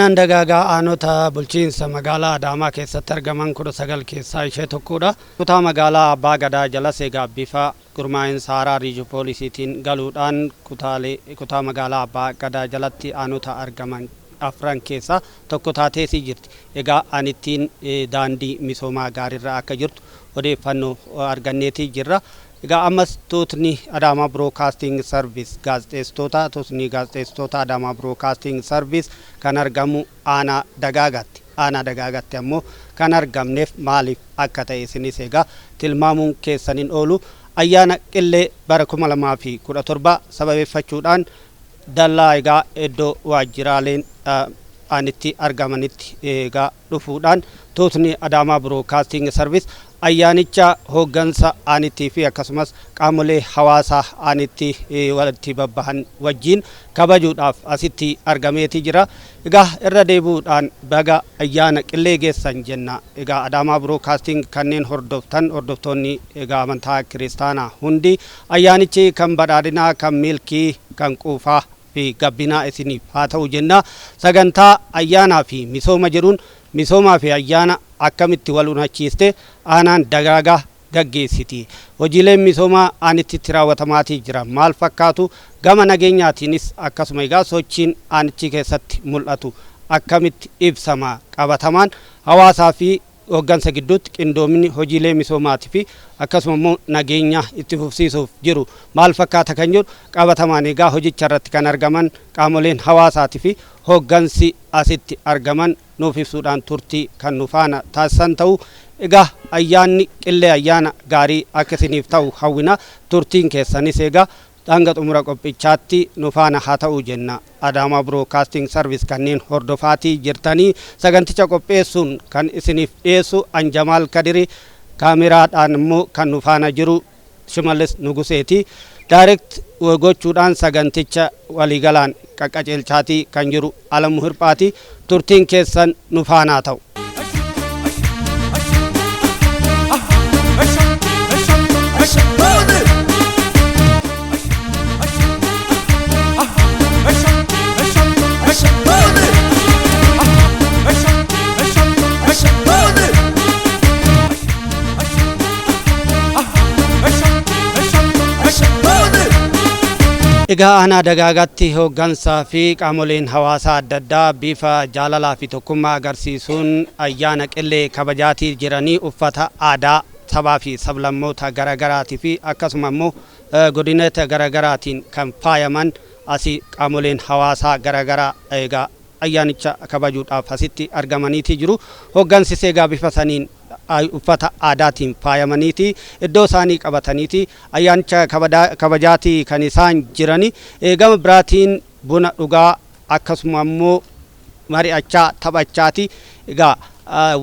Aanaan Dagaagaa aanota bulchiinsa magaalaa Adaamaa keessatti argaman 19 keessaa ishee tokkodha. Kutaa magaalaa Abbaa Gadaa jalas egaa bifa gurmaa'insa haaraa Liyyuu Poolisiitiin galuudhaan kutaalee kutaa magaalaa Abbaa Gadaa jalatti aanota argaman afran keessaa tokko taateesii jirti. Egaa aanittiin daandii misoomaa gaariirra akka jirtu odeeffannoo arganneetii jirra. Egaa ammas tuutni Adaamaa Broadcasting Service gaazexeessitoota, tuutni gaazexeessitoota Adaamaa Broadcasting Service kan argamu aanaa Dagaagaatti. Aanaa Dagaagaatti ammoo kan argamneef maaliif akka ta'e isinis egaa tilmaamuun keessan hin oolu. Ayyaana Qillee bara 2017 sababeeffachuudhaan dallaa egaa iddoo waajjiraaleen aanitti argamanitti egaa dhufuudhaan tuutni Adaamaa Broadcasting Service ayyaanicha hooggansa aanittii fi akkasumas qaamolee hawaasaa aanitti walitti babbahan wajjin kabajuudhaaf asitti argameeti jira. Egaa irra deebi'uudhaan baga ayyaana Qillee geessan jenna. Egaa Adaamaa Broadcasting kanneen hordoftan, hordoftoonni egaa amantaa kiristaanaa hundi ayyaanichi kan badhaadhinaa, kan milkii, kan quufaa fi gabbinaa isiniif haa ta'u jenna. Sagantaa ayyaanaa fi misooma jedhuun misoomaa fi ayyaana akkamitti wal unachiiste aanaan Dagaagaa gaggeessiti? Hojiileen misoomaa aanitti itti raawwatamaatii jira maal fakkaatu? Gama nageenyaatiinis akkasuma egaa sochiin aanichi keessatti mul'atu akkamitti ibsama? Qabatamaan hawaasaa fi hooggansa gidduutti qindoomini hojiilee misoomaatii fi akkasuma immoo nageenya itti fufsiisuuf jiru maal fakkaata kan jedhu qabatamaan egaa hojicha irratti kan argaman qaamoleen hawaasaatii fi hooggansi asitti argaman nuuf ibsuudhaan turtii kan nu faana taasisan ta'u. Egaa ayyaanni Qillee ayyaana gaarii akka isiniif ta'u hawwina. Turtiin keessanis egaa hanga xumura qophichaatti nu faana haa ta'u jenna. Adaamaa Broadcasting Service kanneen hordofaatii jirtanii, saganticha qopheessuun kan isiniif dhiyeessu Anjamaal Kadiri, kaameraadhaan immoo kan nu faana jiru Shimallis Nuguseeti. Direct gochuudhaan saganticha waliigalaan qaqqaceelchaatii kan jiru Alamuu Hirphaati. Turtiin keessan nu faanaa ta'u. Egaa aanaa Dagaagaatti hooggansaa fi qaamoleen hawaasaa adda addaa bifa jaalalaa fi tokkummaa agarsiisuun ayyaana Qillee kabajaatii jiranii, uffata aadaa sabaa fi sablammoota garaagaraatii fi akkasuma immoo godinoota garaagaraatiin kan faayaman asii qaamoleen hawaasaa garaagaraa egaa ayyaanicha kabajuudhaaf asitti argamaniitii jiru. Hooggansis egaa bifa saniin uffata aadaatiin faayamaniiti iddoo isaanii qabataniiti ayyaanicha kabajaatii kan isaan jirani. Gama biraatiin buna dhugaa akkasuma immoo mari'achaa taphachaati. Egaa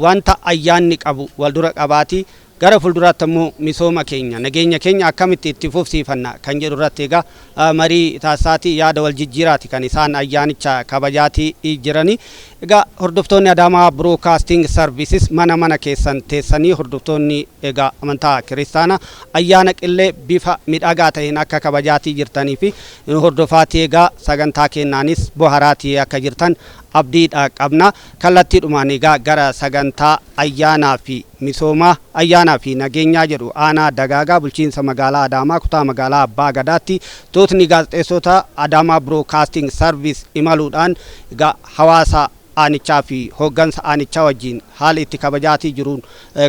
wanta ayyaanni qabu wal dura qabaati. Gara fuulduraatti immoo misooma keenya, nageenya keenya akkamitti itti fufsiifanna kan jedhu irratti egaa marii taasisaati, yaada wal jijjiiraati kan isaan ayyaanicha kabajaatii jirani. Egaa hordoftoonni Adaamaa Broadcasting Services mana mana keessan teessanii, hordoftoonni egaa amantaa kiristaanaa ayyaana Qillee bifa midhagaa ta'een akka kabajaatii jirtanii fi hordofaatii egaa sagantaa kennaanis boharaatii akka jirtan abdiidha qabna. Kallattiidhumaan egaa gara sagantaa ayyaanaa fi misoomaa, ayyaanaa fi nageenyaa jedhu aanaa Dagaagaa bulchiinsa magaalaa Adaamaa kutaa magaalaa Abbaa Gadaatti tuutni gaazexeessota Adaamaa Broadcasting Service imaluudhaan egaa hawaasa aanichaa fi hooggansa aanichaa wajjin haala itti kabajaatii jiruun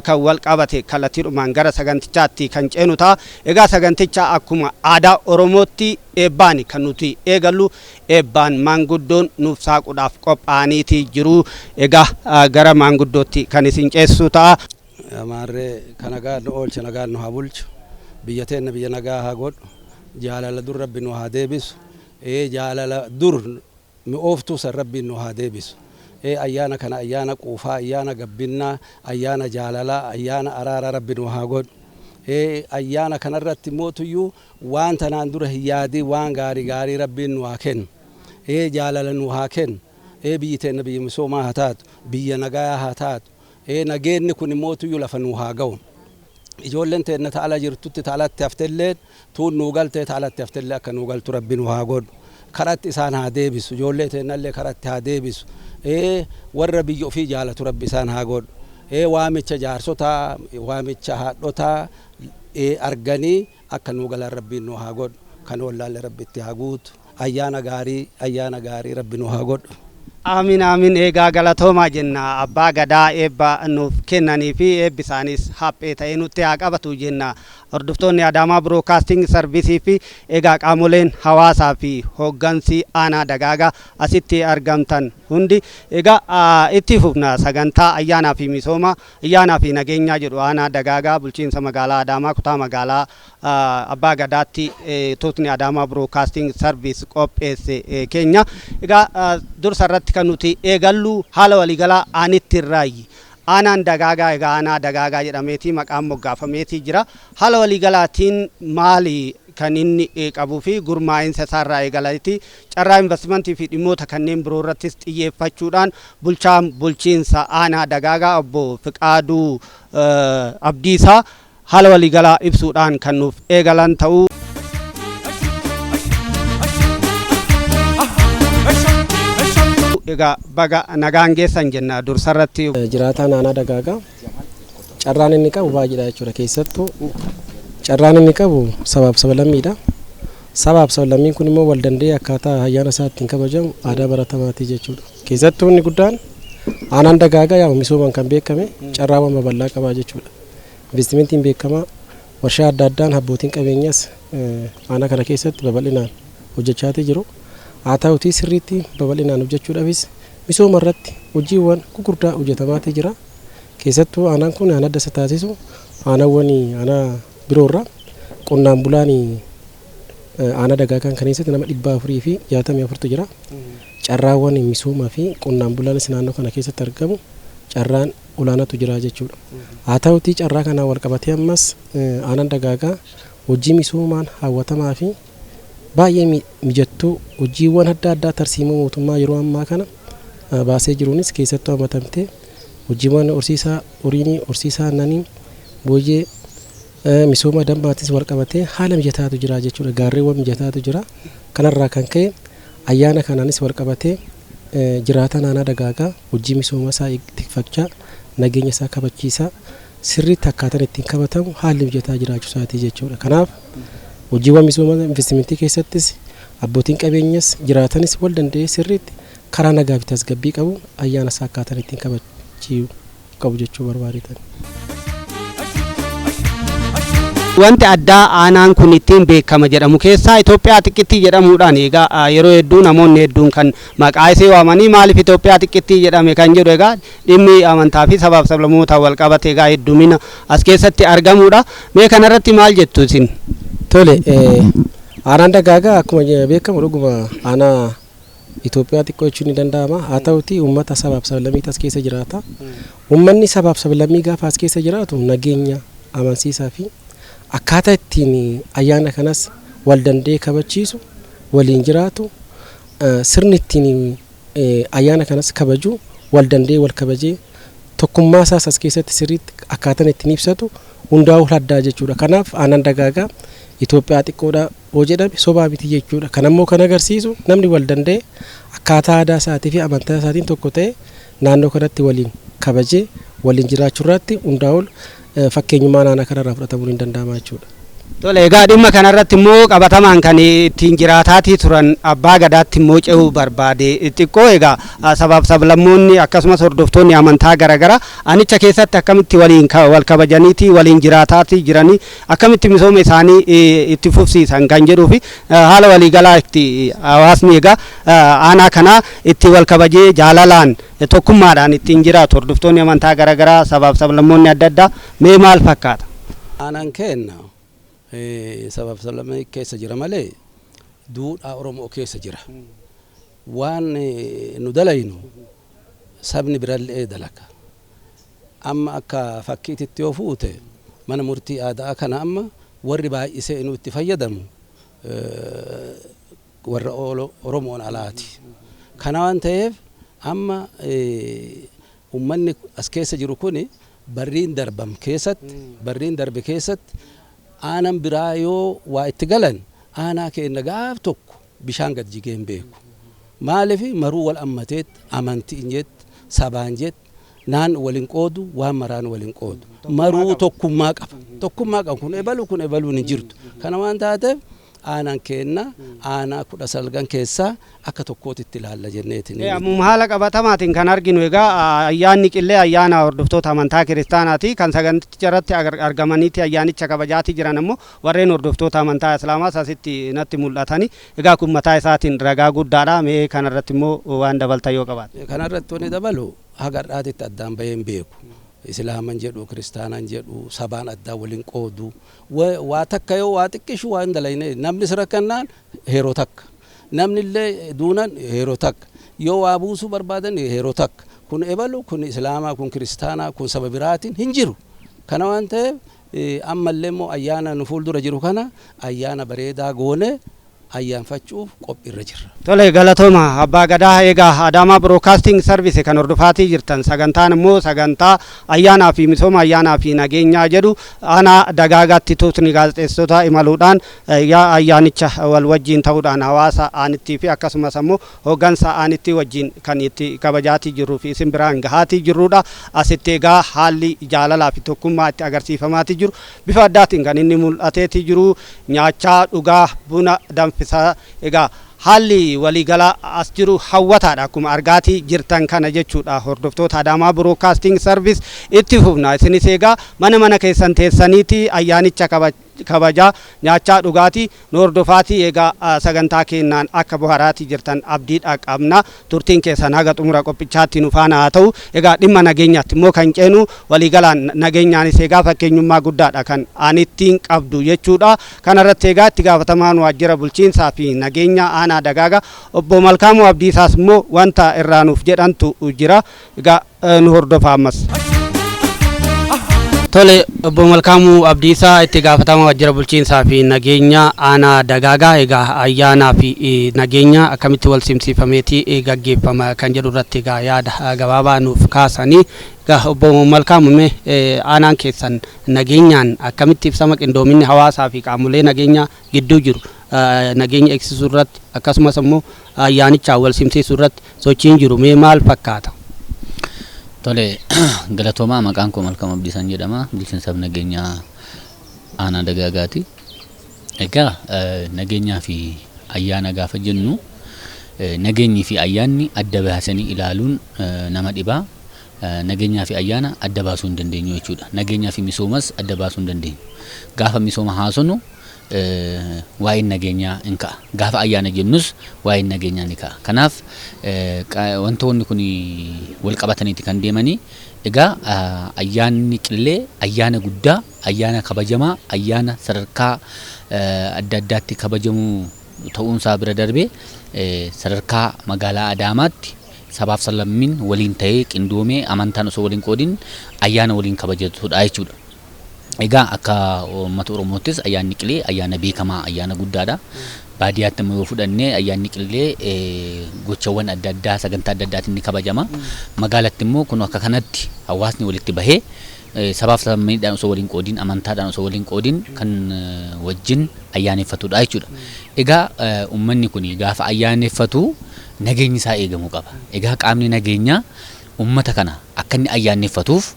kan wal qabate kallattiidhumaan gara sagantichaatti kan ceenu ta'a. Egaa saganticha akkuma aadaa Oromootti eebbaan kan nuti eegallu, eebbaan maanguddoon nuuf saaquudhaaf qophaa'aniiti jiru. Egaa gara maanguddootti kan isin ceessisu ta'a. Amaarree kan nagaan nu oolche, nagaan nu haa bulchu, biyya teenna biyya nagaa haa godhu, jaalala dur Rabbi nu haa deebisu, jaalala dur mi'ooftuu san Rabbiin nu haa deebisu. Ayyaana kana ayyaana quufaa, ayyaana gabbinnaa, ayyaana jaalalaa, ayyaana araaraa Rabbi nu haa godhu. Ayyaana kanarratti mootuyyuu waan tanaan dura hin yaadin waan gaarii gaarii Rabbiin nu haa kennu. Jaalala nu haa kennu. Biyyi teenna biyya misoomaa haa taatu, biyya nagayaa haa taatu. Nageenni kun mootuyyuu lafa nu haa ga'u. Ijoolleen teenna ta ala jirtutti ta alatti haftelleen tuun nuu galtee, ta alatti haftellee akka nuu galtu Rabbi nu haa godhu. Karatti isaan haa deebisu. Ijoollee teennallee karatti haa deebisu. Warra biyya ofii jaalatu Rabbi isaan haa godhu. Waamicha jaarsotaa, waamicha haadhotaa arganii akka nuu galan Rabbiin nu haa godhu. Kan wallaalle Rabbi itti haa guutu. Ayyaana gaarii, ayyaana gaarii Rabbi nu haa godhu. Amiin, amiin. Egaa galatoomaa jenna abbaa gadaa eebba nuuf kennanii fi eebbi isaanis haphee ta'ee nutti haa qabatu jenna. Hordoftoonni Adaamaa Broadcasting Service fi egaa qaamoleen hawaasaa fi hooggansi aanaa Dagaagaa asitti argamtan hundi, egaa itti fufna sagantaa ayyaanaa fi misooma, ayyaanaa fi nageenyaa jedhu aanaa Dagaagaa, bulchiinsa magaalaa Adaamaa, kutaa magaalaa Abbaa Gadaatti tuutni Adaamaa Broadcasting Service qopheesse keenya. Egaa dursa irratti kan nuti eegallu haala waliigalaa aanitti irraayi. Aanaan Dagaagaa egaa aanaa Dagaagaa jedhameeti maqaan moggaafameetii jira. Haala waliigalaatiin maali kan inni qabuu fi gurmaa'insa isaarraa eegaleeti carraa investimentii fi dhimmoota kanneen biroo irrattis xiyyeeffachuudhaan bulchaan bulchiinsa aanaa Dagaagaa obbo Fiqaaduu Abdiisaa haala waliigalaa ibsuudhaan kan nuuf eegalan ta'uu. Egaa baga nagaan geessan jenna dursarratti. Jiraataan aanaa Dagaagaa carraan inni qabu baay'eedha jechuudha. Keessattuu carraan inni qabu sabaaf sablammiidha. Sabaaf sablammiin kun immoo wal danda'ee akkaataa ayyaana isaa ittiin kabajamu aadaa baratamaatii jechuudha. Keessattuu inni guddaan aanaan Dagaagaa yaa misoomaan kan beekame carraawwan babal'aa qabaa jechuudha. Investimentiin beekamaa warshaa adda addaan abbootiin qabeenyaas aanaa kana keessatti babal'inaan hojjechaatii jiru. Haa ta'utii sirriitti babal'inaan hojjechuudhaafis misooma irratti hojiiwwan gurguddaa hojjetamaatii jira. Keessattuu aanaan kun aanaa adda isa taasisu aanaawwan aanaa biroorraa qonnaan bulaan aanaa Dagaagaan kan keessatti nama 464tu jira. Carraawwan misoomaa fi qonnaan bulaanis naannoo kana keessatti argamu carraan olaanaatu jira jechuudha. Haa ta'utii carraa kanaan wal qabatee ammas aanaan Dagaagaa hojii misoomaan hawwatamaa fi baay'ee mijattuu hojiiwwan adda addaa tarsiimoo mootummaa yeroo ammaa kana baasee jiruunis keessattuu hammatamtee hojiiwwan horsiisaa horiinii, horsiisaa aannanii, booyyee, misooma dammaatis wal qabatee haala mijataatu jira jechuudha. Gaarreewwan mijataatu jira. Kanarraa kan ka'e ayyaana kanaanis wal qabatee jiraataan aanaa Dagaagaa hojii misooma isaa tikfachaa, nageenya isaa kabachiisaa, sirriitti akkaataan ittiin kabatamu haalli mijataa jiraachuu isaatii jechuudha. Kanaaf hojiiwwan misooma investimentii keessattis abbootiin qabeenyas jiraatanis wal danda'ee sirriitti karaa nagaa fi tasgabbii qabu ayyaana isaa akkaataan ittiin kabachuu qabu jechuu barbaadetan. Wanti addaa aanaan kun ittiin beekama jedhamu keessaa Itoophiyaa xiqqittii jedhamuudhaan egaa yeroo hedduu namoonni hedduun kan maqaa isee waamanii, maaliif Itoophiyaa xiqqittii jedhame kan jedhu, egaa dhimmi amantaa fi sabaaf sablammootaan wal qabate egaa heddumina as keessatti argamudha. Mee kanarratti maal jettu isin? Tole, aanaan Dagaagaa akkuma beekamu dhuguma aanaa Itoophiyaa xiqqoo jechuun ni danda'ama. Haa ta'uti uummata sabaaf sablammiitu as keessa jiraata. Uummanni sabaaf sablammii gaafa as keessa jiraatu nageenya amansiisaa fi akkaataa ittiin ayyaana kanas wal danda'ee kabachiisu, waliin jiraatu, sirni ittiin ayyaana kanas kabaju, wal danda'ee wal kabajee tokkummaa isaas as keessatti sirriitti akkaataan ittiin ibsatu hundaa'uu addaa jechuudha. Kanaaf aanaan Dagaagaa Itoophiyaa xiqqoodha hoo jedhame sobaa miti jechuudha. Kan ammoo kan agarsiisu namni wal danda'e akkaataa aadaa isaatii fi amantaa isaatiin tokko ta'e naannoo kanatti waliin kabajee waliin jiraachuu irratti hundaa'uun fakkeenyummaa naannoo kanarraa fudhatamuun hin danda'ama jechuudha. Tole, egaa dhimma kanarratti immoo qabatamaan kan ittiin jiraataatii turan abbaa gadaatti immoo ce'uu barbaade xiqqoo. Egaa sabaaf sablammoonni akkasumas hordoftoonni amantaa garaagaraa anicha keessatti akkamitti waliin wal kabajaniitii waliin jiraataatii jiranii, akkamitti misooma isaanii itti fufsiisan kan jedhuu fi haala waliigalaa itti hawaasni egaa aanaa kanaa itti wal kabajee jaalalaan tokkummaadhaan ittiin jiraatu, hordoftoonni amantaa garaagaraa, sabaaf sablammoonni adda addaa, mee maal fakkaata? Aanaan keenya sabaaf sablammii keessa jira malee duudhaa Oromoo keessa jira. Waan nu dalaynu sabni birallee dalaga. Amma akka fakkiititti yoo fuute mana murtii aadaa kana amma warri baay'isee nu itti fayyadamu warra Oromoon alaati. Kana waan ta'eef amma ummanni as keessa jiru kuni barriin darbam keessatti, barriin darbe keessatti aanan biraa yoo waa itti galan aanaa keenya gaaf tokko Bishaan gad jigee hin beeku. Maaliif maruu wal ammateet amantiin jett sabaan jett naan waliin qoodu, waan maraan waliin qoodu. Maruu tokkummaa qaba. Tokkummaa qaba, kun ebalu kun ebaluun hin jirtu. Kana waan taateef aanaan keenna aanaa 19 keessaa akka tokkootitti ilaalla jenneetiin. Ammuma haala qabatamaatiin kan arginu egaa ayyaanni Qillee ayyaana hordoftoota amantaa kiristaanaati. Kan saganticha irratti argamaniiti ayyaanicha kabajaatii jiran ammoo warreen hordoftoota amantaa islaamaas asitti natti mul'atani. Egaa kun mataa isaatiin ragaa guddaadha. Mee kanarratti immoo waan dabalta yoo qabaate. Kanarratti wanni dabalu, haga har'aatitti addaan bahee hin beeku. Islaaman jedhu, kiristaanan jedhu, sabaan addaan waliin qoodu. Waa takka yoo waa xiqqishu waa hin dalayne, namni rakkannaan yeroo takka. Namni illee duunan yeroo takka. Yoo waa buusuu barbaadan yeroo takka. Kun ebalu, kun islaamaa, kun kiristaanaa, kun saba biraatiin hin jiru. Kana waan ta'eef ammallee immoo ayyaana nu fuuldura jiru kana ayyaana bareedaa goone ayyaanfachuuf qophiirra jirra. Tole, galatooma Abbaa Gadaa. Egaa Adaamaa Broadcasting Service kan hordofaatii jirtan, sagantaan immoo sagantaa ayyaanaa fi misooma, ayyaanaa fi nageenyaa jedhu, aanaa Dagaagaatti tuutni gaazexeessota imaluudhaan ayyaanicha wal wajjiin ta'uudhaan hawaasa aanittii fi akkasumas ammoo hooggansa aanittii wajjiin kan itti kabajaatii jirruu fi isin biraan gahaatii jirrudha. Asitti egaa haalli jaalalaa fi tokkummaa itti agarsiifamaatii jiru bifa addaatiin kan inni mul'ateetii jiru, nyaachaa, dhugaa, buna danfisaa, egaa haalli waliigalaa as jiru hawwataadha akkuma argaatii jirtan kana jechuudha. Hordoftoota Adaamaa Broadcasting Service, itti fufna. Isinis egaa mana mana keessan teessaniiti ayyaanicha kabajaa, nyaachaa, dhugaatii nu hordofaatii egaa sagantaa kennaan akka boharaatii jirtan abdiidha qabna. Turtiin keessan haga xumura qophichaatti nu faana haa ta'u. Egaa dhimma nageenyaatti immoo kan ceenu, waliigalaan nageenyaanis egaa fakkeenyummaa guddaadha kan aanittiin qabdu jechuudha. Kanarratti egaa itti gaafatamaan waajjira bulchiinsaa fi nageenya aanaa Dagaaga obbo Malkaamuu Abdiisaas immoo wanta irraa nuuf jedhantu jira. Egaa nu hordofaa ammas. Tole, obbo Malkaamuu Abdiisaa, itti gaafatamaa waajjira bulchiinsaa fi nageenya aanaa Dagaagaa, egaa ayyaanaa fi nageenya akkamitti wal simsiifameeti gaggeeffama kan jedhu irratti egaa yaada gabaabaa nuuf kaasanii. Egaa obbo Malkaamuu, mee aanaan keessan nageenyaan akkamitti ibsama? Qindoominni hawaasaa fi qaamolee nageenyaa gidduu jiru nageenya eegsisuu irratti akkasumas immoo ayyaanichaan wal simsiisuu irratti sochiin jiru mee maal fakkaata? Tole, galatoomaa. Maqaan koo Malkaam Abdiisaan jedhama. Bulchiinsaaf nageenyaa aanaa Dagaagaati. Egaa nageenyaa fi ayyaana gaafa jennu, nageenyii fi ayyaanni adda baasanii ilaaluun nama dhibaa. Nageenyaa fi ayyaana adda baasuu hin dandeenyu jechuudha. Nageenyaa fi misoomas adda baasuu hin dandeenyu. Gaafa misooma haasonu waa'een nageenyaa hin ka'a. Gaafa ayyaana jennus waa'een nageenyaa ni ka'a. Kanaaf wantoonni kun wal qabataniiti kan deemanii. Egaa ayyaanni Qillee ayyaana guddaa, ayyaana kabajamaa, ayyaana sadarkaa adda addaatti kabajamu ta'uunsaa bira darbee sadarkaa magaalaa Adaamaatti sabaaf sablammiin waliin ta'ee qindoomee amantaan osoo waliin qoodin ayyaana waliin kabajatudha jechuudha. Egaa akka uummata Oromoottis ayyaanni Qilee ayyaana beekamaa, ayyaana guddaadha. Baadiyyaatti immoo yoo fudhanne ayyaanni Qillee gochawwan adda addaa, sagantaa adda addaatiin ni kabajama. Magaalatti immoo kun akka kanatti hawaasni walitti bahee sabaaf sablammiidhaan osoo waliin qoodin, amantaadhaan osoo waliin qoodin kan wajjin ayyaaneffatudha jechuudha. Egaa uummanni kun gaafa ayyaaneffatu nageenyi isaa eegamuu qaba. Egaa qaamni nageenyaa uummata kana akka inni ayyaaneffatuuf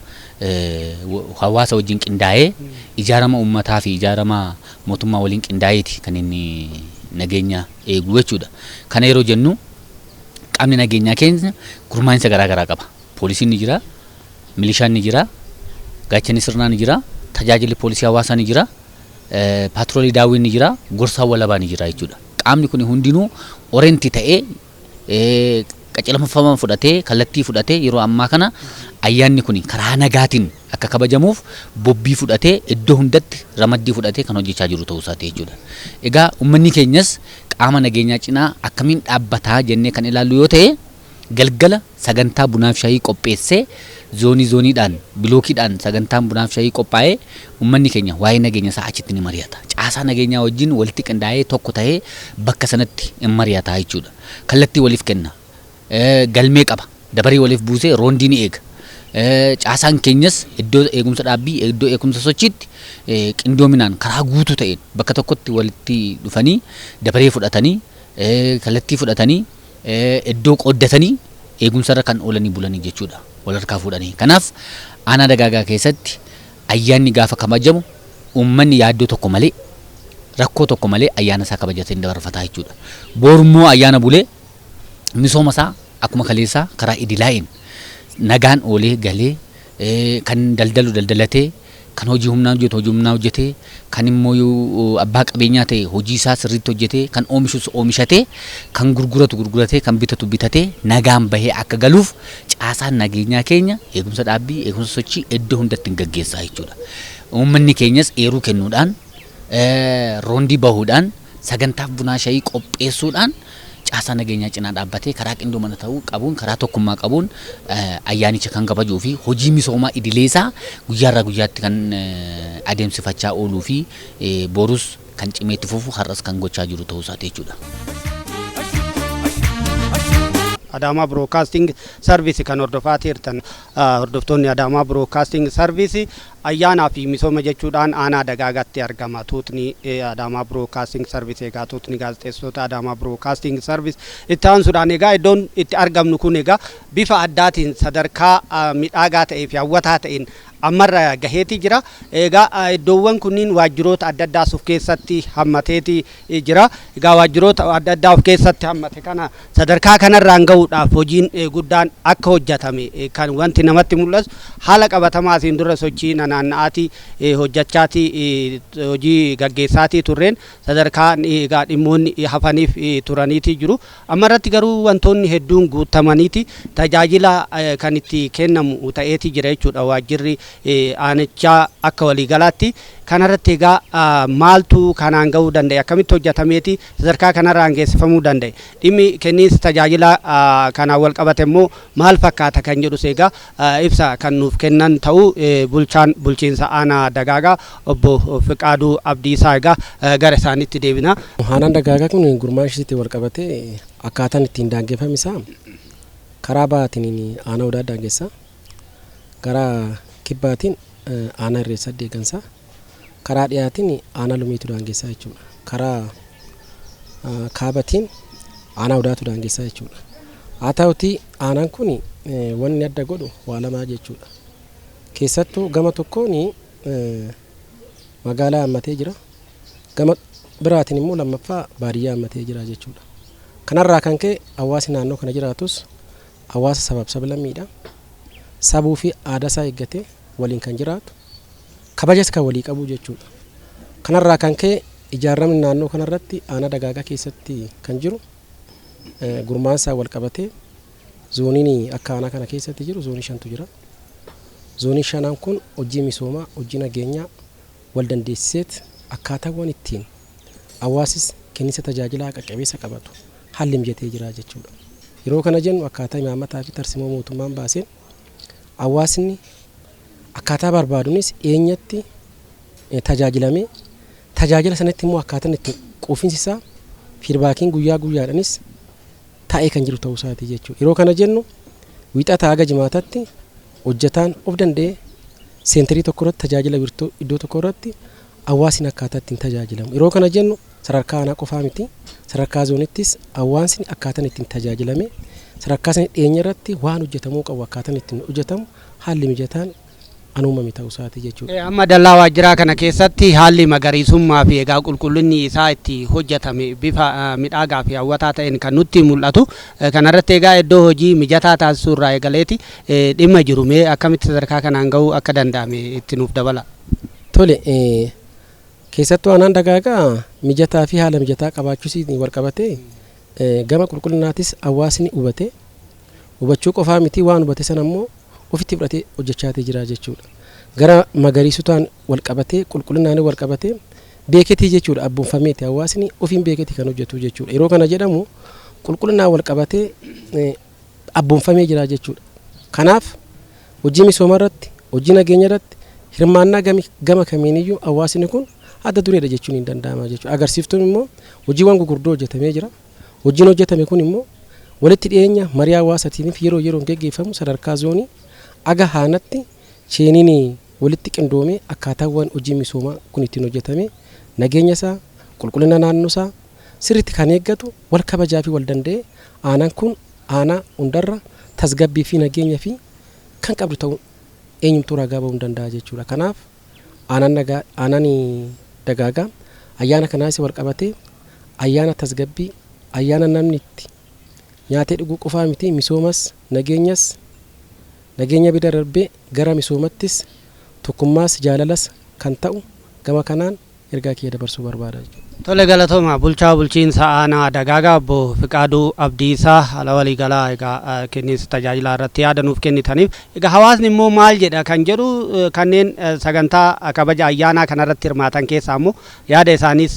hawaasa wajjin qindaa'ee, ijaarama uummataa fi ijaarama mootummaa waliin qindaa'eeti kan inni nageenya eegu jechuudha. Kana yeroo jennu qaamni nageenyaa keenya gurmaa'insa garaa garaa qaba. Poolisiin ni jira, milishaan ni jira, gaachanni sirnaa ni jira, tajaajilli poolisii hawaasaa ni jira, paatroolii daawwiin ni jira, gorsaan walabaa ni jira jechuudha. Qaamni kun hundinuu orient ta'ee, qajeelfama fudhatee, kallattii fudhatee yeroo ammaa kana ayyaanni kun karaa nagaatiin akka kabajamuuf bobbii fudhatee, iddoo hundatti ramaddii fudhatee kan hojjechaa jiru ta'uu isaati jechuudha. Egaa uummanni keenyas qaama nageenyaa cinaa akkamiin dhaabbataa jennee kan ilaallu yoo ta'e, galgala sagantaa bunaaf shaayii qopheessee, zoonii zooniidhaan, bilookiidhaan sagantaan bunaaf shaayii qophaa'ee uummanni keenya waa'ee nageenya isaa achitti ni mari'ata. Caasaa nageenyaa wajjin walitti qindaa'ee tokko ta'ee bakka sanatti hin mari'ata jechuudha. Kallattii waliif kenna. Galmee qaba. Dabarii waliif buusee roondii ni eega. Caasaan keenyas iddoo eegumsa dhaabbii, iddoo eegumsa sochiitti qindoominaan karaa guutuu ta'een bakka tokkotti walitti dhufanii dabaree fudhatanii kallattii fudhatanii iddoo qooddatanii eegumsarra kan oolanii bulanii jechuudha wal harkaa fuudhanii. Kanaaf aanaa Dagaagaa keessatti ayyaanni gaafa kabajamu uummanni yaaddoo tokko malee rakkoo tokko malee ayyaana isaa kabajatee dabarfataa jechuudha. Borummoo ayyaana bulee misooma isaa akkuma kaleessaa karaa idilaa'een nagaan oolee galee kan daldalu daldalatee kan hojii humnaa hojjetu hojii humnaa hojjetee kan immoo abbaa qabeenyaa ta'e hojii isaa sirriitti hojjetee kan oomishus oomishatee kan gurguratu gurguratee kan bitatu bitatee nagaan bahee akka galuuf caasaan nageenyaa keenya eegumsa dhaabbii eegumsa sochii iddoo hundatti hin gaggeessaa jechuudha. Uummanni keenyas eeruu kennuudhaan roondii bahuudhaan sagantaaf bunaa shayii qopheessuudhaan caasaa nageenyaa cinaa dhaabbatee karaa qindoomina ta'uu qabuun karaa tokkummaa qabuun ayyaanicha kan kabajuu fi hojii misoomaa idileesaa guyyaarraa guyyaatti kan adeemsifachaa ooluu fi borus kan cimee itti fufu har'as kan gochaa jiru ta'uu isaati jechuudha. Adaamaa Broadcasting Service kan hordofaa jirtan hordoftoonni Adaamaa Broadcasting Service ayyaanaa fi misooma jechuudhaan aanaa Dagaagaatti argama. Tuutni Adaamaa Broadcasting Service egaa tuutni gaazexeessitoota Adaamaa Broadcasting Service itti aansuudhaan egaa iddoon itti argamnu kun egaa bifa addaatiin sadarkaa midhaagaa ta'ee fi hawwataa ta'een ammarra gaheeti jira. Egaa iddoowwan kunniin waajjiroota adda addaas of keessatti hammateeti jira. Egaa waajjiroota adda addaa of keessatti hammate kana sadarkaa kanarraan gahuudhaaf hojiin guddaan akka hojjetame kan wanti namatti mul'atu haala qabatamaa asiin dura sochii naanna'aatii hojjechaatii hojii gaggeessaatii turreen sadarkaa egaa dhimmoonni hafaniif turaniiti jiru. Ammarratti garuu wantoonni hedduun guutamaniiti tajaajila kan itti kennamu ta'eeti jira jechuudha waajjirri aanichaa akka waliigalaatti. Kanarratti egaa maaltu kanaan gahuu danda'e, akkamitti hojjetameeti sadarkaa kanarraan geessifamuu danda'e, dhimmi kenniinsa tajaajila kanaan wal qabate immoo maal fakkaata kan jedhus egaa ibsa kan nuuf kennan ta'uu bulchaan bulchiinsa aanaa Dagaagaa obbo Fiqaaduu Abdiisaa egaa gara isaaniitti deebina. Aanaan Dagaagaa kun gurmaa'insa isheetti wal qabatee akkaataan ittiin daangeffame isaa karaa ba'aatiin aanaa Odaa daangessa, karaa kibbaatiin aanaa Irreessaa deeggansa, karaa dhiyaatiin aanaa Lumiitu daangessaa jechuudha. Karaa kaabatiin aanaa Odaatu daangessaa jechuudha. Haa ta'utii aanaan kun wanni adda godhu waa lamaa jechuudha. Keessattuu gama tokkoon magaalaa hammatee jira, gama biraatiin immoo lammaffaa baadiyyaa hammatee jira jechuudha. Kanarraa kan ka'e hawaasni naannoo kana jiraatus hawaasa sabaaf sablammiidha. Sabuu fi aadaa isaa eeggatee waliin kan jiraatu, kabajas kan walii qabu jechuudha. Kanarraa kan ka'e ijaaramni naannoo kanarratti aanaa Dagaagaa keessatti kan jiru gurmaa'insa wal qabatee zooniin akka aanaa kana keessatti jiru zoonii 5tu jira. Zoonii 5 kun hojii misoomaa, hojii nageenyaa wal dandeessiseet akkaataawwan ittiin hawaasis kenniinsa tajaajilaa qaqqabeessa qabatu haalli mijatee jira jechuudha. Yeroo kana jennu akkaataa imaammataa fi tarsiimoo mootummaan baaseen hawaasni akkaataa barbaaduunis dhiyeenyatti tajaajilamee tajaajila sanatti immoo akkaataan itti quufinsi isaa fiidbaakiin guyyaa guyyaadhaanis taa'ee kan jiru ta'uu isaati jechuudha. Yeroo kana jennu wiixataa haga jimaataatti hojjetaan of danda'ee seentarii tokko irratti tajaajila wirtuu iddoo tokko irratti hawaasni akkaataa ittiin tajaajilamu. Yeroo kana jennu sadarkaa aanaa qofaa miti, sadarkaa zoonittis hawaasni akkaataan ittiin tajaajilame sadarkaa sana dhiyeenya irratti waan hojjetamuu qabu akkaataan ittiin hojjetamu haalli mijataan an uumame ta'uu isaati jechuudha. Amma dallaa waajjiraa kana keessatti haalli magariisummaa fi egaa qulqullinni isaa itti hojjetame bifa midhaagaa fi hawwataa ta'een kan nutti mul'atu. Kanarratti egaa iddoo hojii mijataa taasisuu irraa eegaleeti dhimma jiru mee akkamitti sadarkaa kanaan gahuu akka danda'ame itti nuuf dabala. Tole, keessattuu aanaan Dagaagaa mijataa fi haala mijataa qabaachuus wal qabatee gama qulqullinaatis hawaasni hubate hubachuu qofaa miti waan hubate sana immoo ofitti fudhatee hojjechaa jira jechuudha. Gara magariisutaan wal qabatee qulqullinaan wal qabatee beeketii jechuudha abboonfameeti hawaasni ofiin beeketii kan hojjetu jechuudha. Yeroo kana jedhamu qulqullinaan wal qabatee abboonfamee jira jechuudha. Kanaaf hojii misooma irratti hojii nageenya irratti hirmaannaa gama kamiiniyyuu hawaasni kun adda dureedha jechuun hin danda'ama jechuudha. Agarsiiftuun immoo hojiiwwan gurguddoo hojjetamee jira. Hojiin hojjetame kun immoo walitti dhiyeenya marii hawaasaatiin yeroo yeroon geggeeffamu sadarkaa zoonii aga haanatti cheeniin walitti qindoomee akkaataawwan hojii misoomaa kun ittiin hojjetame nageenya isaa qulqullina naannoo isaa Sirriitti kan eeggatu, wal kabajaa fi wal danda'e, aanaan kun aanaa hundarra tasgabbii fi nageenya fi kan qabdu ta'uu eenyumtuu ragaa ba'uu hin danda'a jechuudha. Kanaaf aanaan nagaa, aanaan Dagaagaa ayyaana kanaas wal qabatee ayyaana tasgabbii, ayyaana namni itti nyaatee dhuguu qofaa miti, misoomas, nageenyas, nageenya bira darbee gara misoomattis, tokkummaas, jaalalas kan ta'u gama kanaan ergaa kiyya dabarsuu barbaada jechuudha. Tole, galatooma. Bulchaa bulchiinsa aanaa Dagaagaa obbo Fiqaaduu Abdiisaa, haala waliigalaa egaa kenniinsa tajaajilaa irratti yaada nuuf kennitaniif. Egaa hawaasni immoo maal jedha kan jedhu, kanneen sagantaa kabaja ayyaanaa kanarratti hirmaatan keessaa immoo yaada isaaniis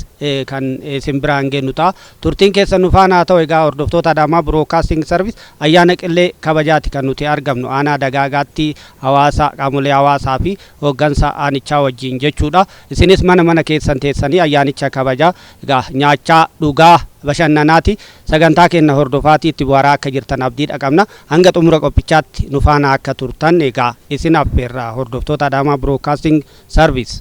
kan isin biraan geennu ta'a. Turtiin keessan nu faana haa ta'u. Egaa hordoftoota Adaamaa Broadcasting Service, ayyaana Qillee kabajaati kan nuti argamnu aanaa Dagaagaatti, hawaasa, qaamolee hawaasaa fi hooggansa aanichaa wajjin jechuudha. Isinis mana mana keessan teessanii ayyaanicha kabajaa, egaa nyaachaa, dhugaa, bashannanaati sagantaa keenya hordofaatii itti bu'aaraa akka jirtan abdiidha qabna. Hanga xumura qophichaatti nu faana akka turtan egaa isin affeerra, hordoftoota Adaamaa Broadcasting Service.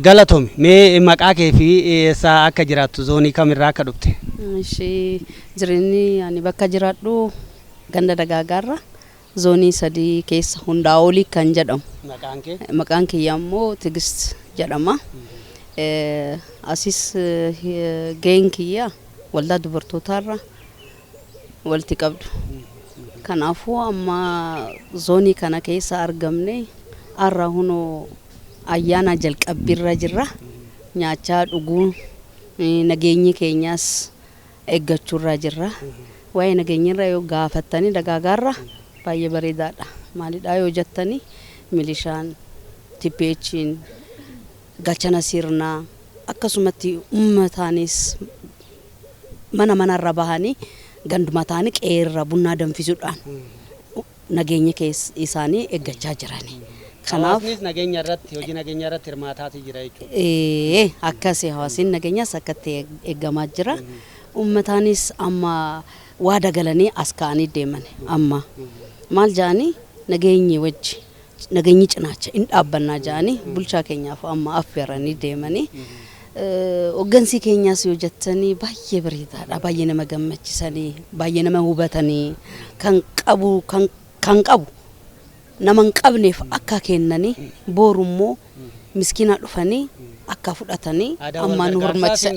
Galatoomi. Mee maqaa kee fi eessa akka jiraattu, zoonii kamirraa akka dhufte? Ishee jireenyi ani bakka jiraadhu ganda Dagaagaarra, zoonii 3 keessa, Hundaa Olii kan jedhamu. Maqaan kee? Maqaan kiyya immoo Tigist jedhama. Asis gaheen kiyya waldaa dubartootaarra walitti qabdu. Kanaafuu amma zoonii kana keessa argamne, har'a hunoo ayyaana jalqabbiirra jirra. Nyaachaa, dhuguu, nageenyi keenyas eeggachuurra jirra. Waa'ee nageenyarra yoo gaafattanii, Dagaagaarra baay'ee bareedaadha. Maalidhaa yoo jettanii, milishaan, TPH'n, galchana sirnaa, akkasumatti ummataanis mana manarra bahanii, ganduma ta'anii, qeerra bunnaa danfisuudhaan nageenya isaanii eeggachaa jirani. Kanaaf hawaasnis nageenya irratti, hojii nageenya irratti hirmaataati jira jechuudha. Ee, akkasi, hawaasni nageenyaas akkatti eeggamaa jira. Ummataanis amma waada galanii as ka'anii deeman. Amma maal jedhanii, nageenyi wajji, nageenyi cinaacha hin dhaabbannaa jedhanii bulchaa keenyaaf amma affeeranii deemanii. Hooggansi keenyaas yoo jettanii baay'ee bareedaadha. Baay'ee nama gammachisanii, baay'ee nama hubatanii, kan qabu kan qabu nama hin qabneef akka kennanii, boru immoo miskiina dhufanii akka fudhatanii amma nu hormachisa.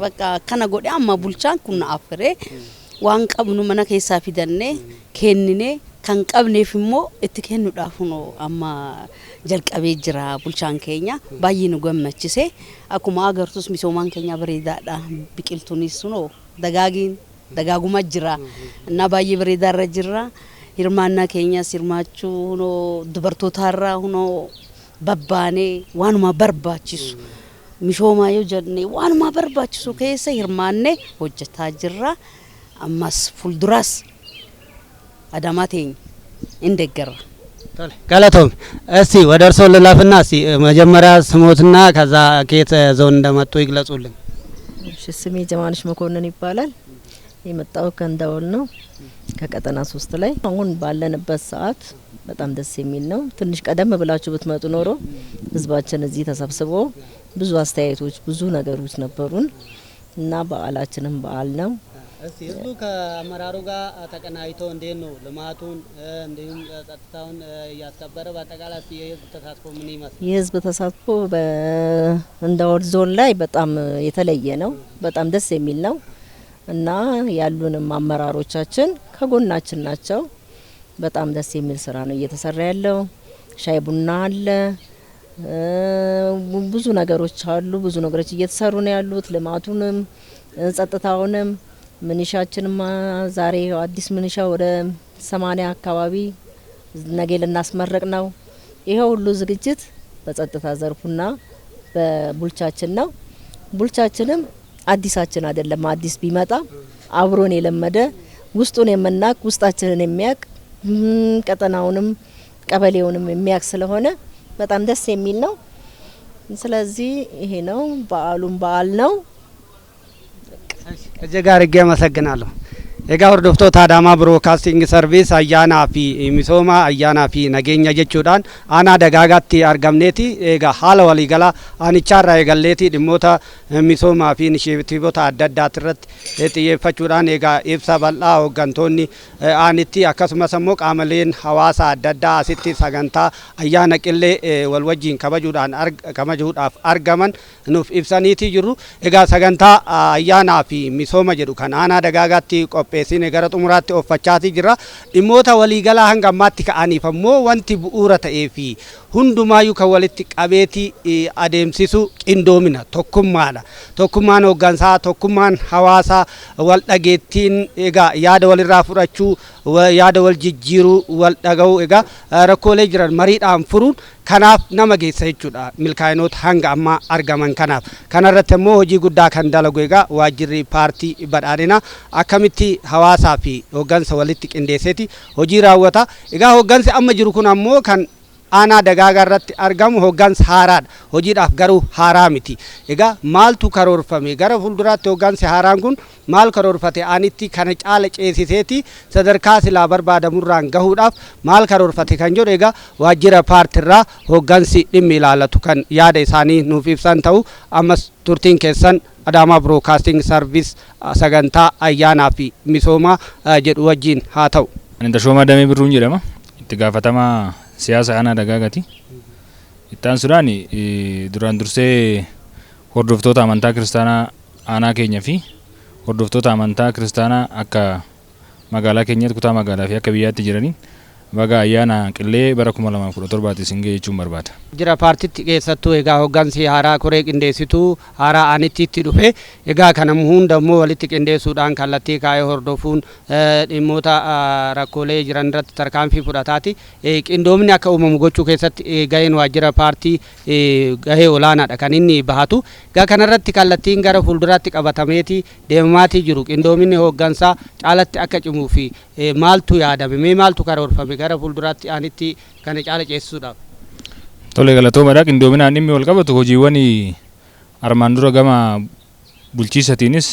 Bakka akkana godhe amma bulchaan kun na affeeree, waan qabnu mana keessaa fidannee kenninee, kan qabneef immoo itti kennuudhaaf amma jalqabee jira bulchaan keenya. Baay'ee nu gammachise. Akkuma agartus misoomaan keenya bareedaadha. Biqiltuunis sunoo dagaagiin dagaaguma jira እና baay'ee bareedaarra jirra. Hirmaannaa keenyas hirmaachuu hunoo dubartootaarraa hunoo babbaanee waanuma barbaachisu, mishoomaa yoo jenne, waanuma barbaachisu keessa hirmaannee hojjetaa jirra. Ammas fuulduraas Adaamaa teenya hin deeggarra. Galatoomi. እስቲ ወደ እርስዎ ልለፍና እስቲ መጀመሪያ ስሞትና ከዛ ከየት ዞን እንደመጡ ይግለጹልን። እሺ፣ ስሜ ጀማነሽ መኮንን ይባላል። የመጣው ከእንዳወል ነው፣ ከቀጠና 3 ላይ። አሁን ባለንበት ሰዓት በጣም ደስ የሚል ነው። ትንሽ ቀደም ብላችሁ ብትመጡ ኖሮ ህዝባችን እዚህ ተሰብስቦ ብዙ አስተያየቶች፣ ብዙ ነገሮች ነበሩን እና በዓላችንም በዓል ነው። እስቲ ህዝቡ ከአመራሩ ጋር ተቀናጅቶ እንዴት ነው ልማቱን እንዲሁም ጸጥታውን እያስከበረ፣ በአጠቃላይ እስቲ የህዝብ ተሳትፎ ምን ይመስላል? የህዝብ ተሳትፎ በእንዳወል ዞን ላይ በጣም የተለየ ነው። በጣም ደስ የሚል ነው እና ያሉንም አመራሮቻችን ከጎናችን ናቸው። በጣም ደስ የሚል ስራ ነው እየተሰራ ያለው። ሻይ ቡና አለ፣ ብዙ ነገሮች አሉ። ብዙ ነገሮች እየተሰሩ ነው ያሉት። ልማቱንም ጸጥታውንም ምንሻችንም ዛሬ አዲስ ምንሻ ወደ 80 አካባቢ ነገ ልናስመረቅ ነው። ይሄ ሁሉ ዝግጅት በጸጥታ ዘርፉና በቡልቻችን ነው። ቡልቻችንም አዲሳችን አይደለም። አዲስ ቢመጣ አብሮን የለመደ፣ ውስጡን የምናቅ፣ ውስጣችንን የሚያቅ፣ ቀጠናውንም ቀበሌውንም የሚያቅ ስለሆነ በጣም ደስ የሚል ነው። ስለዚህ ይሄ ነው፣ በዓሉም በዓል ነው። እጅግ አድርጌ አመሰግናለሁ። Egaa hordoftoota Adaamaa Broadcasting Service, ayyaanaa fi misooma, ayyaanaa fi nageenya jechuudhaan aanaa Dagaagaatti argamneeti. Egaa haala waliigalaa aanichaarraa eegalleeti dhimmoota misoomaa fi inisheetiivota adda addaati irratti xiyyeeffachuudhaan egaa ibsa bal'aa hooggantoonni aanitti akkasumas immoo qaamoleen hawaasaa adda addaa asitti sagantaa ayyaana qillee wal wajjiin kabajuudhaan kabajuudhaaf argaman nuuf ibsaniiti jiru. Egaa sagantaa ayyaanaa fi misooma jedhu kan aanaa Dagaagaatti qopheessine gara xumuraatti ooffachaati jira. Dhimmoota waliigalaa hanga ammaatti ka'aniif ammoo wanti bu'uura ta'ee fi hundumaayyuu kan walitti qabeeti adeemsisu qindoomina tokkummaadha. Tokkummaan hooggansaa, tokkummaan hawaasaa, wal dhageettiin, egaa yaada walirraa fudhachuu, yaada wal jijjiiruu, wal dhaga'uu, egaa rakkoolee jiran mariidhaan furuun kanaaf nama geessa jechuudha milkaa'inoota hanga ammaa argaman kanaaf. Kanarratti immoo hojii guddaa kan dalagu egaa waajjirri paartii badhaadhinaa akkamitti hawaasaa fi hooggansa walitti qindeesseeti hojii raawwata. Egaa hooggansi amma jiru kun ammoo kan aanaa Dagaagaa irratti argamu hooggansa haaraadha. Hojiidhaaf garuu haaraa miti. Egaa maaltu karoorfame? Gara fuulduraatti hooggansi haaraan kun maal karoorfate? Aanitti kana caala ceesiseeti sadarkaa silaa barbaadamurraan gahuudhaaf maal karoorfate kan jedhu egaa waajjira paartiirraa hooggansi dhimmi ilaallatu kan yaada isaanii nuuf ibsan ta'u, ammas turtiin keessan Adaamaa Broadcasting Service sagantaa ayyaanaa fi misoomaa jedhu wajjin haa ta'u. Ani Tashoomaa Damee Birruun jedhama. Itti gaafatamaa siyaasa aanaa Dagaagaati. Itti aansuudhaan duraan dursee hordoftoota amantaa kiristaanaa aanaa keenya fi hordoftoota amantaa kiristaanaa akka magaalaa keenyatti, kutaa magaalaa fi akka biyyaatti jiraniin baga ayyaana qillee bara 2017 isin ga'e jechuun barbaada. Jira paartitti keessattuu egaa hooggansi haaraa koree qindeessituu haaraa aanitti itti dhufe, egaa kana hunda immoo walitti qindeessuudhaan kallattii kaa'ee hordofuun dhimmoota rakkoolee jiran irratti tarkaanfii fudhataati. Qindoomni akka uumamu gochuu keessatti gaheen waajjira paartii gahee olaanaadha kan inni bahatu. Egaa kanarratti kallattiin gara fuulduraatti qabatameeti deemamaatii jiru. Qindoominni hooggansaa caalatti akka cimuu fi maaltu yaadame? Mee maaltu karoorfame gara fuulduraatti aanitti kana caala ceesisuudhaaf? Tole, galatoomadha. Qindoominaan dhimmi wal qabatu hojiiwwan armaan dura gama bulchiisatiinis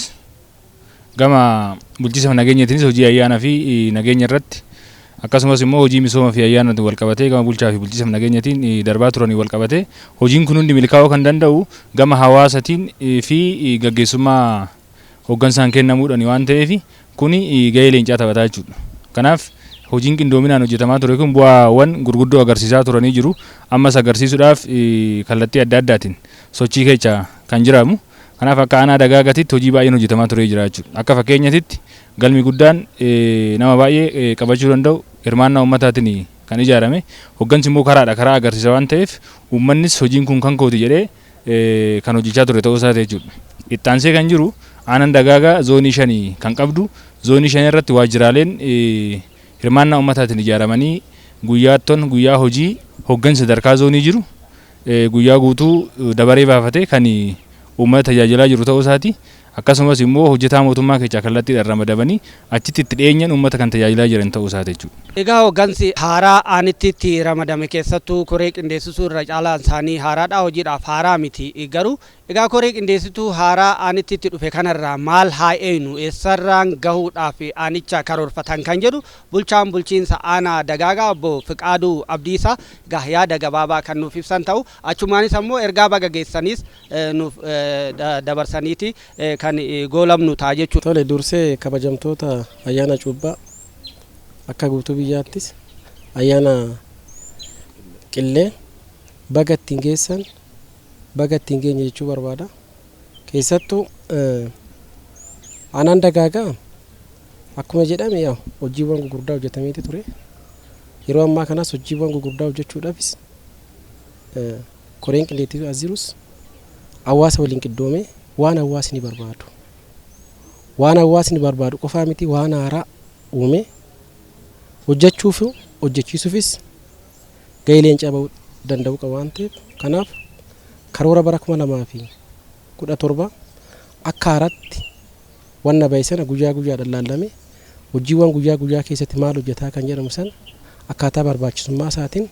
gama bulchiisa nageenyatiinis hojii ayyaanaa fi nageenya irratti akkasumas immoo hojii misooma fi ayyaana wal qabatee gama bulchaa fi bulchiisa nageenyatiin darbaa turanii wal qabatee hojiin kun hundi milkaa'uu kan danda'u gama hawaasatiin fi gaggeessummaa hooggansaan kennamuudhaan waan ta'eef kuni gahee leencaa taphataa jechuudha. Kanaaf hojiin qindoominaan hojjetamaa ture kun bu'aawwan gurguddoo agarsiisaa turanii jiru. Ammas agarsiisuudhaaf kallattii adda addaatiin sochii keessa kan jiramu. Kanaaf akka aanaa Dagaagatitti hojii baay'een hojjetamaa turee jira jechuudha. Akka fakkeenyatitti galmi guddaan nama baay'ee qabachuu danda'u hirmaannaa uummataatiin kan ijaarame, hooggansi immoo karaadha karaa agarsiisa waan ta'eef uummannis hojiin kun kan kooti jedhee kan hojjechaa ture ta'uu isaati jechuudha. Ittaansee kan jiru aanaan Dagaagaa zoonii 5 kan qabdu, zoonii 5 irratti waajjiraaleen hirmaannaa uummataatiin ijaaramanii guyyaatton guyyaa hojii hooggansi sadarkaa zoonii jiru guyyaa guutuu dabaree baafatee kan uummata tajaajilaa jiru ta'uu isaati. Akkasumas immoo hojjetaa mootummaa keessaa kallattiidhaan ramadamanii achitti itti dhiyeenyaan uummata kan tajaajilaa jiran ta'uu isaati jechuudha. Egaa hooggansi haaraa aanitti itti ramadame keessattuu koree qindeessituu irra caalaan isaanii haaraadha, hojiidhaaf haaraa miti, garuu egaa koree qindeessituu haaraa aanitti itti dhufe kanarraa maal haa eeynu, eessarraan gahuudhaaf aanicha karoorfatan kan jedhu bulchaan bulchiinsa aanaa Dagaagaa obbo Fiqaaduu Abdiisaa egaa yaada gabaabaa kan nuuf ibsan ta'u, achumaanis ammoo ergaa baga geessanis nuuf dabarsaniiti kan goolamnu ta'a jechuudha. Tole, dursee kabajamtoota ayyaana cuubbaa akka guutuu biyyaattis ayyaana qillee baga ittiin geessan, baga ittiin geenye jechuu barbaada. Keessattuu aanaan Dagaagaa akkuma jedhame yaa hojiiwwan gurguddaa hojjetameeti ture. Yeroo ammaa kanas hojiiwwan gurguddaa hojjechuudhaafis koreen qindeettii as jirus hawaasa waliin qindoomee waan hawaasni barbaadu, waan hawaasni barbaadu qofaa miti, waan haaraa uume hojjechuuf hojjechiisuufis gahee leencaa bahuu danda'uu qaba waan ta'eef, kanaaf karoora bara 2017 akka haaraatti wanna bahe sana guyyaa guyyaadhaan laallamee hojiiwwan guyyaa guyyaa keessatti maal hojjetaa kan jedhamu sana akkaataa barbaachisummaa isaatiin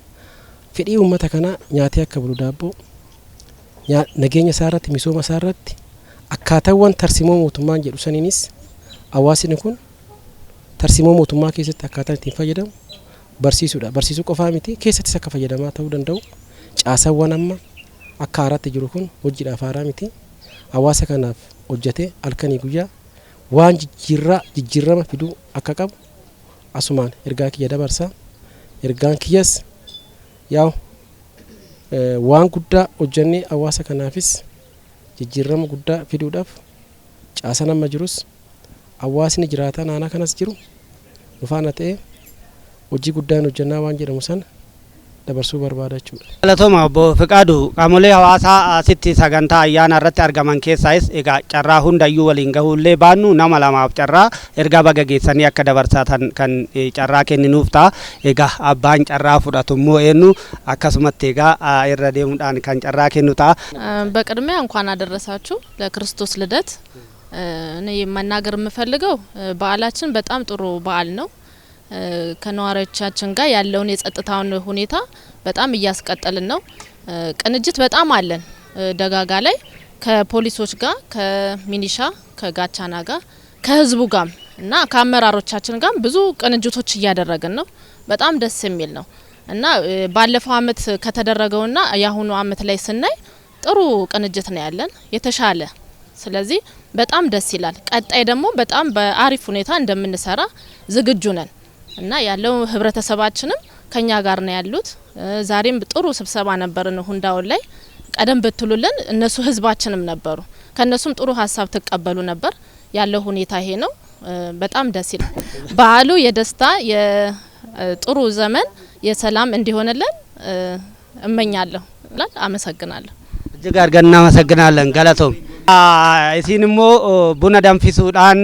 fedhii uummata kanaa nyaatee akka bulu, daabboo, nageenya isaa irratti, misooma isaa irratti akkaataawwan tarsimoo mootummaan jedhu saniinis hawaasni kun Tarsiimoo mootummaa keessatti akkaataan ittiin fayyadamu barsiisuudha. Barsiisuu qofaa miti, keessattis akka fayyadamaa ta'uu danda'u. Caasawwan amma akka haaraatti jiru kun hojiidhaaf haaraa miti. Hawaasa kanaaf hojjetee halkanii guyyaa waan jijjiirraa jijjiirama fiduu akka qabu asumaan ergaa kiyya dabarsa. Ergaan kiyyas yaa'u waan guddaa hojjennee hawaasa kanaafis jijjiirama guddaa fiduudhaaf caasaan amma jirus, hawaasni jiraataa naannoo kanas jiru nu faana ta'ee hojii guddaan hojjennaa waan jedhamu sana dabarsuu barbaada jechuudha. Galatooma obbo Fiqaadu. Qaamolee hawaasaa asitti sagantaa ayyaana irratti argaman keessaayis egaa carraa hundayyuu waliin gahuullee baannu, nama lamaaf carraa ergaa baga geessanii akka dabarsatan kan carraa kenninuuf ta'a. Egaa abbaan carraa fudhatu immoo eenyu? Akkasumatti egaa irra deemuudhaan kan carraa kennu ta'a. በቅድሚያ እንኳን አደረሳችሁ ለክርስቶስ ልደት። እኔ መናገር የምፈልገው በዓላችን በጣም ጥሩ በዓል ነው። ከነዋሪዎቻችን ጋር ያለውን የጸጥታውን ሁኔታ በጣም እያስቀጠልን ነው። ቅንጅት በጣም አለን። ደጋጋ ላይ ከፖሊሶች ጋር፣ ከሚኒሻ፣ ከጋቻና ጋር፣ ከህዝቡ ጋር እና ከአመራሮቻችን ጋር ብዙ ቅንጅቶች እያደረግን ነው። በጣም ደስ የሚል ነው እና ባለፈው አመት ከተደረገውና የአሁኑ አመት ላይ ስናይ ጥሩ ቅንጅት ነው ያለን የተሻለ። ስለዚህ በጣም ደስ ይላል። ቀጣይ ደግሞ በጣም በአሪፍ ሁኔታ እንደምንሰራ ዝግጁ ነን እና ያለው ህብረተሰባችንም ከኛ ጋር ነው ያሉት። ዛሬም ጥሩ ስብሰባ ነበርን ሁንዳውን ላይ። ቀደም ብትሉልን እነሱ ህዝባችንም ነበሩ፣ ከነሱም ጥሩ ሀሳብ ትቀበሉ ነበር። ያለው ሁኔታ ይሄ ነው። በጣም ደስ ይላል። በዓሉ የደስታ፣ የጥሩ ዘመን፣ የሰላም እንዲሆንልን እመኛለሁ። አመሰግናለሁ። እጅግ አድርገን እናመሰግናለን። Galatoom. Isin immoo buna danfisuudhaan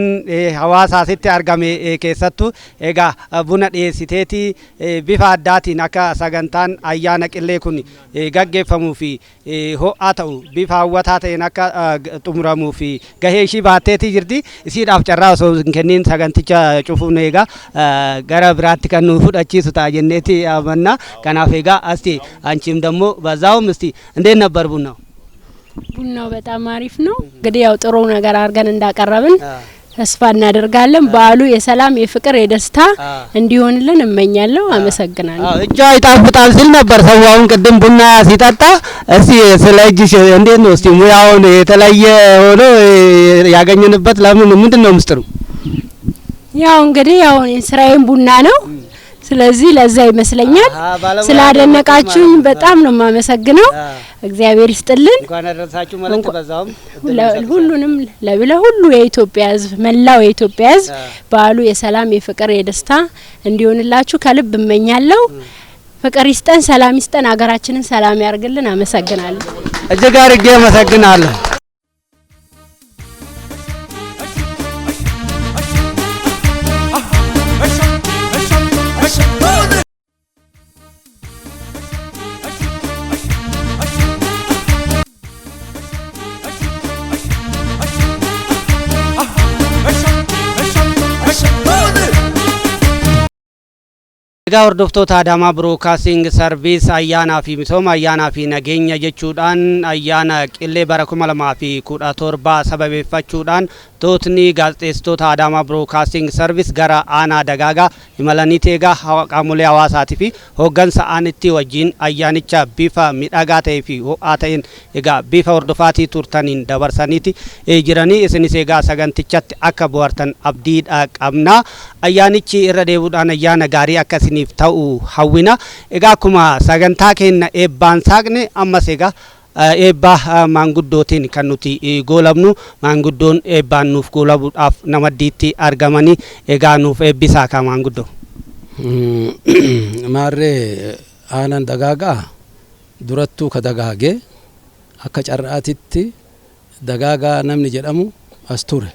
hawaasa asitti argame keessattuu egaa buna dhiyeessiteeti bifa addaatiin akka sagantaan ayyaana qillee kun gaggeeffamuu fi ho'aa ta'u, bifa hawwataa ta'een akka xumuramuu fi gahee ishii baatteetii jirti. Isiidhaaf carraa osoo hin kenniin saganticha cufuun egaa gara biraatti kan nu fudhachiisu ta'a jenneeti amanna. Kanaaf egaa እስቲ አንቺም ደግሞ በዛውም እስቲ እንዴት ነበር ቡናው? ቡናው በጣም አሪፍ ነው። እንግዲህ ያው ጥሩ ነገር አድርገን እንዳቀረብን ተስፋ እናደርጋለን። በዓሉ የሰላም፣ የፍቅር፣ የደስታ እንዲሆንልን እመኛለሁ። አመሰግናለሁ። እጇ ይጣፍጣል ሲል ነበር ሰው አሁን ቅድም ቡና ሲጠጣ። እስቲ ስለ እጅሽ እንዴት ነው? እስቲ ሙያውን የተለየ ሆኖ ያገኘንበት ለምን፣ ምንድን ነው ምስጢሩ? ያው እንግዲህ ያው እኔ ስራዬን ቡና ነው። ስለዚህ ለዛ ይመስለኛል። ስላደነቃችሁኝ በጣም ነው የማመሰግነው። እግዚአብሔር ይስጥልን። እንኳን አደረሳችሁ መልእክት በዛውም። ሁሉንም ለሁሉ የኢትዮጵያ ሕዝብ፣ መላው የኢትዮጵያ ሕዝብ በዓሉ የሰላም፣ የፍቅር፣ የደስታ እንዲሆንላችሁ ከልብ እመኛለሁ። ፍቅር ይስጠን፣ ሰላም ይስጠን፣ ሀገራችንን ሰላም ያርግልን። አመሰግናለሁ። እጅግ አድርጌ አመሰግናለሁ። Egaa hordoftoota Adaamaa Broadcasting Service, ayyaanaa fi misooma, ayyaanaa fi nageenya jechuudhaan ayyaana qillee bara 2017 sababeeffachuudhaan tootni gaazexeessitoota Adaamaa Broadcasting Service gara aanaa Dagaagaa imalaniiti egaa qaamolee hawaasaatii fi hooggansa aanitti wajjin ayyaanicha bifa miidhagaa ta'ee fi ho'aa ta'een egaa bifa hordofaatii turtaniin dabarsaniiti jiranii. Isinis egaa sagantichatti akka bohaartan abdiidha qabna. Ayyaanichi irra deebuudhaan ayyaana gaarii akka isiniif ta'u hawwina. Egaa akkuma sagantaa keenya eebbaan saaqne, ammas egaa eebba maanguddootiin kan nuti goolabnu. Maanguddoon eebbaan nuuf goolabuudhaaf namaddiitti argamanii egaa nuuf eebbisaa ka maanguddoo. Maarree, aanaan Dagaagaa durattuu ka dagaagee akka carraatitti Dagaagaa namni jedhamu as ture.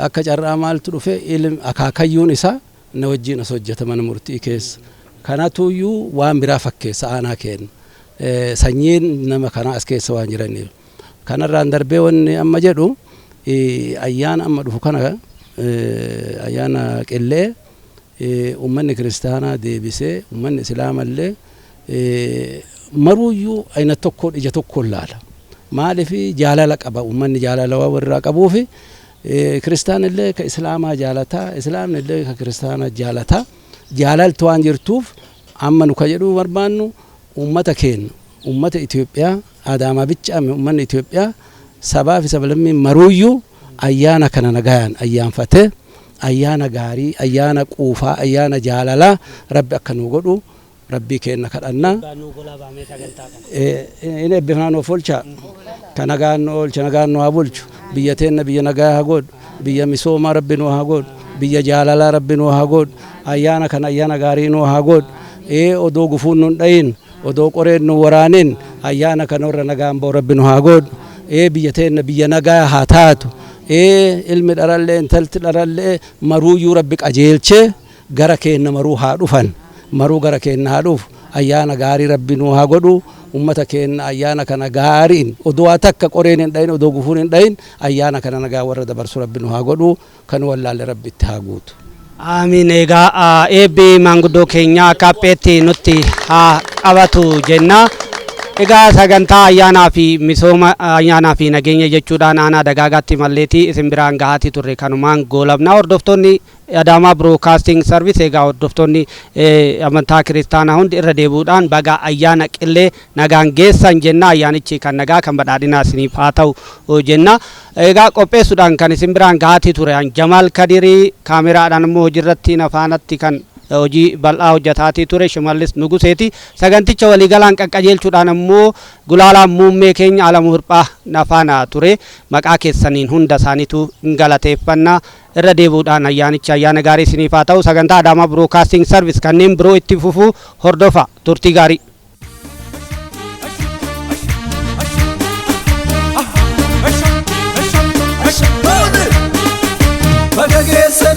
Akka carraa maaltu dhufe, ilmi akaakayyuun isaa na wajjin as hojjeta mana murtii keessa. Kanatuyyuu waan biraa fakkeessa aanaa kenna. Sanyiin nama kanaa as keessa waan jiraniif. Kanarraan darbee wanni amma jedhu, ayyaana amma dhufu kana, ayyaana qillee, ummanni kiristaanaa deebisee ummanni islaamallee maruuyyuu ayna tokkoon ija tokkoon laala. Maaliif? Jaalala qaba, ummanni jaalala waan warraa qabuufi Kiristaanillee ka Islaamaa jaalataa, Islaamnillee ka Kiristaana jaalataa. Jaalalti waan jirtuuf amma nu ka jedhuu barbaannu, ummata keenya, ummata Itoophiyaa, Adaamaa bicha, ummanni Itoophiyaa sabaa fi sablammiin maruuyyuu ayyaana kana nagayaan ayyaanfatee, ayyaana gaarii, ayyaana quufaa, ayyaana jaalalaa Rabbi akka nu godhu Rabbii keenya kadhannaa. Inni eebbifnaa nuuf oolcha. Ka nagaan nu oolcha, nagaan nu haa bulchu. Biyya teenna biyya nagaa haa godhu. Biyya misoomaa Rabbi nu haa godhu. Biyya jaalalaa Rabbi nu haa godhu. Ayyaana kana ayyaana gaarii nu haa godhu. Odoo gufuun nu hin dhayin, odoo qoreen nu waraanin, ayyaana kana warra nagaan ba'u Rabbi nu haa godhu. Biyya teenna biyya nagaa haa taatu. Ilmi dharallee, intalti dharallee maruuyyuu Rabbi qajeelchee gara keenna maruu haa dhufan. Maruu gara keenna haa dhufu. Ayyaana gaarii Rabbi nu haa godhu. Ummata keenna ayyaana kana gaariin, odoo waa takka qoreen hin dhayin, odoo gufuun hin dhayin, ayyaana kana nagaa warra dabarsu Rabbi nu haa godhu. Kan wallaalle Rabbi itti haa guutu. Amiin. Egaa eebbi maanguddoo keenyaa akka hapheetti nutti haa qabatu jenna. Egaa sagantaa ayyaanaa fi misooma, ayyaanaa fi nageenya jechuudhaan aanaa Dagaagaatti malleetii isin biraan gahaatii turre kanumaan goolabna. Hordoftoonni Adaamaa Broadcasting Service, egaa hordoftoonni amantaa Kiristaanaa hundi irra deebi'uudhaan baga ayyaana Qillee nagaan geessan jenna. Ayyaanichi kan nagaa, kan badhaadhinaa isiniif haa ta'u jenna. Egaa qopheessuudhaan kan isin biraan gahaatii ture Jamaal Kadirii, kaameraadhaan immoo hojiirratti nafaanatti kan hojii bal'aa hojjetaatii ture Shimallis Nuguseeti. Saganticha waliigalaan qaqqajeelchuudhaan immoo gulaalaan muummee keenya Alamuu Hirphaa nafaana ture. Maqaa keessaniin hunda isaaniitu hin galateeffannaa. Irra deebi'uudhaan ayyaanicha ayyaana gaarii isiniif haa ta'u. Sagantaa Adaamaa Broadcasting Service kanneen biroo itti fufuu hordofa. Turtii gaarii. Baga geesse.